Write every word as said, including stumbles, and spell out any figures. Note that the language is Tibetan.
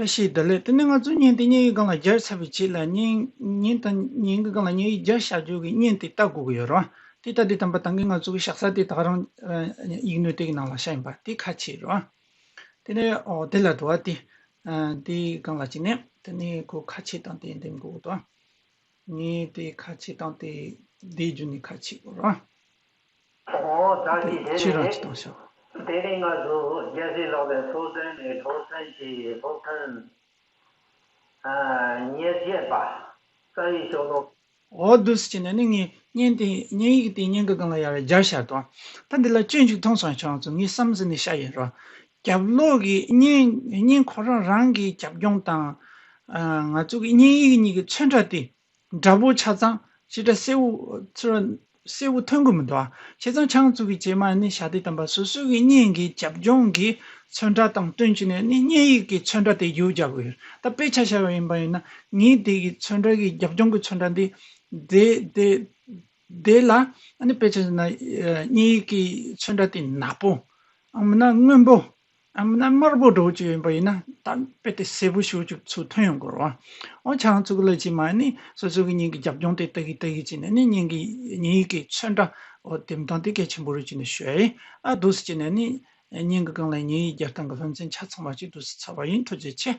བཀྲ་ཤིས་བདེ་ལེགས། དེ་ནས་ང་ཚོ་བརྙན་དེ་བརྙན་ཡིག་སྒང་ལ་སྦྱར་ཚར་བའི་རྗེས་ལ་བརྙན་བརྙན་དང་བརྙན་གྱི་སྒང་ལ་བརྙན་ཡིག་སྦྱར་བཞག་རྒྱུ་གི་བརྙན་དེ་ལྟ་དགོས་ཀྱི་ཡོད་རེད་བ། དེ་ལྟ་དུས་ཙམ་པ་ད་གིན་ང་ཚོ་གི་ཞག་ས་དེ་ད་ག་རང་ཡིག་སྣོད་དེ་གི་ནང་ལ་བཞག་ཡིན་པ་དེ་ཁ་ཕྱེ་རེད་བ། དེ་ནས་ཨོ་དེ་ལ་འགྲོ་བ་དེ་དེའི་སྒང་ལ་བྱས་ནས་དེ་ནས་ཁོ་ཁ་ཕྱེ་དང་དེ་འདེམས་དགོས་འདུག་ངས་དེ་ཁ་ཕྱེ་དང་དེ་དེའི་རྒྱུ་ནས་ཁ་ཕྱེ་དགོས་རེད་བ། ཨོ་ད་དེ་ཅི་དེ་ཁྱེད་རང་ནས་ཅི་གཏོང་ཤོག་དེ་ནས་ང་ཚོ་རྒྱལ་སྲས་ལགས་ལ་ཐུགས་མཐུན་ནས་ཐུགས་མཐུན་གྱི་ཐུགས་མཐུན་ཉེར་བརྒྱད་པ་རྩ་བའི་ཤོག་ལོ། འོ་འདུག་སེ་བྱས་ནས་ནི་ངས་བརྙན་དེ་བརྙན་ཡིག་དེ་བརྙན་གྱི་སྒང་ལ་ཡར་སྦྱར་བཞག་དང་། ད་འདི་ལ་སྐྱོན་ཅིག་མཐོང་སོང་ཡ་ཆོག་ང་ཚོ་ངས་བསམ་ཟིན་ནས་བཤད་ཡིན་རོ། རྒྱབ་ལོགས་ཀྱི་བརྙན་བརྙན་ཁོ་རང་རང་གི་རྒྱབ་ལྗོངས་དང་། ང་ཚོ་གི་བརྙན་ཡིག་གཉིས་ཀྱི་ཚོན་ཁྲ་དེ། འདྲ་པོ་ཆ་ཚང་ཞེ་དྲག་གསལ་བོ་ཚུར་གསལ་བོ་ཐོན་གི་མི་འདུག་ཨ། བྱས་ཙང་ཆང་ཚུ་གི་རྗེས་མ་ནི་ཞག་དེ་དམ་པ་སོ་སོ་གི་བརྙན་གྱི་རྒྱབ་ལྗོངས་ཀྱི་ཚོན་ཁྲ་དང་བསྟུན་བྱས་ནས་ནི་བརྙན་ཡིག་གི་ཚོན་ཁྲ་དེ་ཡོད་རྒྱག་གི་ཡོད། ད་དཔེ་ཆ་བཞག་པ་ཡིན་པ་ཡིན་ན་ངའི་དེ་གི་ཚོན་ཁྲ་གི་རྒྱབ་ལྗོངས་ཀྱི་ཚོན་ཁྲ་འདི་དེ་དེ་དེ་ལ་ཨ་ནི་དཔེ་ཆ་བཞག་ན་བརྙན་ཡིག་གི་ཚོན་ཁྲ་དེ་ནག་པོ་ཨ་མིན་ན་སྔོན་པོ། ཨ་མིན་ན་དམར་པོ་འདྲ་བོ་ཅིག་ཡིན་པ་ཡིན་ན་ད་དཔེ་དེ་སེར་པོ་ཞེ་པོ་ཅིག་ཚུར་ཐོན་ཡོང་གི་རེད་བ། འོ་ཆང་ཚུགས་ལ་ཅིག་མ་ནི་སོ་སོ་གི་བརྙན་གྱི་རྒྱབ་ལྗོངས་དེ་ལྟ་གི་ལྟ་གི་ཅིག་ནས་ནི་བརྙན་གྱི་བརྙན་ཡིག་གི་ཚོན་ཁྲ་འོ་དེ་མདོ་དེ་གལ་ཆེན་པོ་རེད་ཅིག་ནས་ཞུ་ཡ་ཡིན། ཨ་འདུག་སེ་ཅིག་ནས་ནི་བརྙན་གྱི་སྒང་ལ་བརྙན་ཡིག་རྒྱག་སྟངས་ཀྱི་ལྷུན་ཚན་ཆ་ཚང་བ་ཅིག་འདུག་སེ་ཚར་བ་ཡིན། ཐུགས་རྗེ་ཆེ།